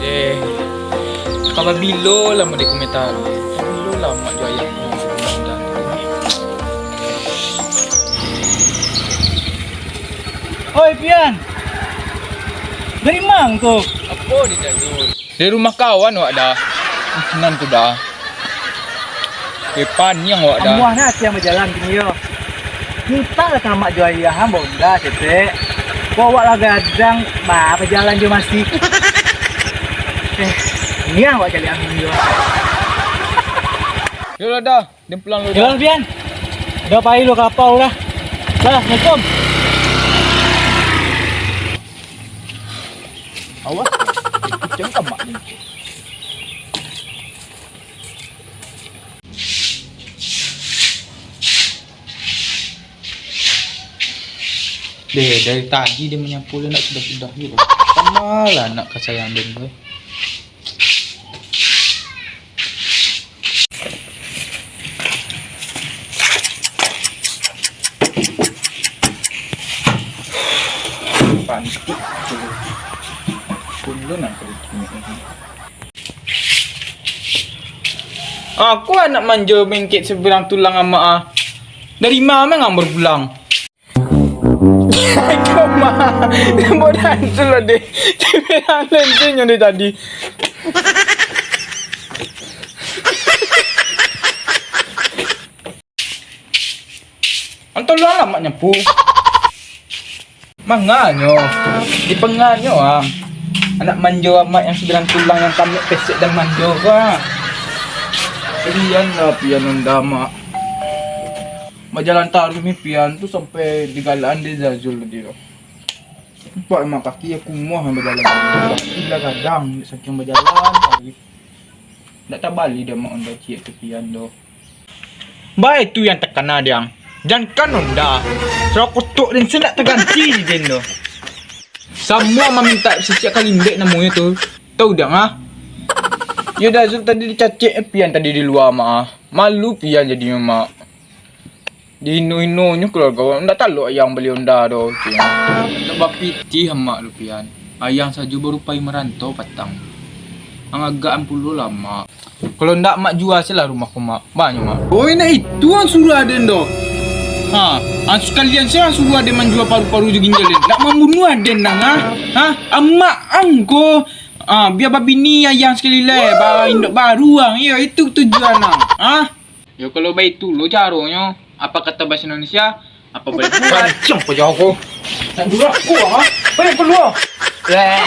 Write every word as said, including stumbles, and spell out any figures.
Eh, ka babilo lah mode komentar. Babilo lah mak jo ayah. Oi, Pian. Dari ma ko? Apo di Jazul? Dari rumah kawan awak dah. Nan tu dah. Eh, paniang awak dah. Amuah nah ati yang bajalan kini yo. Mintak lah ka amak jo ayah, ha, bonda, cetek. Kok awak lah gadang, ba, bajalan jo masih. Eh, niang awak caliak angin yo. Yo lah dah, den pulang dulu dah. Yo lah, Pian. Dah pai lo kapau dah. Dah, assalamualaikum. Awas, kucing kamak ni. Deh, dari tadi dia manyapu dia ndak sudah-sudah gitu. Sama lah anak kasayang dia tu. Pantik tu. Pun lu nak pergi. Aku anak manjo bengkek seberang tulang amak ah. Dari ma memang baru pulang? Kau mah, bodoh tu lah deh. Seberang lentinyo deh tadi. Antololah mak nyapu. Manganyo, dipenganyo ah. Anak manjo amak yang seberang tulang yang kamek pesek dan manjo ko ah. Kasian lah pian onda mak. Bajalan taruih mi pian tu sampai digalakan di Zazul tadi tu. Nampak mak kaki aku muah yang bajalan. Kaki lah gadang saking bajalan taruih. Ndak tabali dek mak onda ciek tu pian doh. Baitu yang takana diang. Jankan onda. Sarah kotok den se ndak taganti di den doh. Samua mamintak sisiak kalimbek namonyo tu. Tau diang ah. Yo Dazul tadi dicacek pian tadi di lua mak ah. Malu pian jadinyo mak. Dihino-hinonyo keluarga awak, ndak talok ayang bali onda doh, ceh. Ndak bapitih amak tu pian. Ayang sajo baru pai marantau patang. Ang agak an pulo lah, Mak. Kalau ndak, Mak jua se lah rumah ko, Mak. Banyak, Mak. Oi, nak itu ang suruah aden doh. Ha, ang sakalian se ang suruah aden manjua paru-paru jo ginjal den. Nak mambunuah aden nang, ha? Ha? Amak ang ko. Ha, bia babini ayang sakali lai, ba-, indok baru ang. Iyo, itu tujuan ang. Ha? Yo, kalau baitu lo caronyo, apa kato bahasa Indonesia? Apa boleh buat? Kancang paja ko. Nak durak ko, ha? Balik keluar. Leh.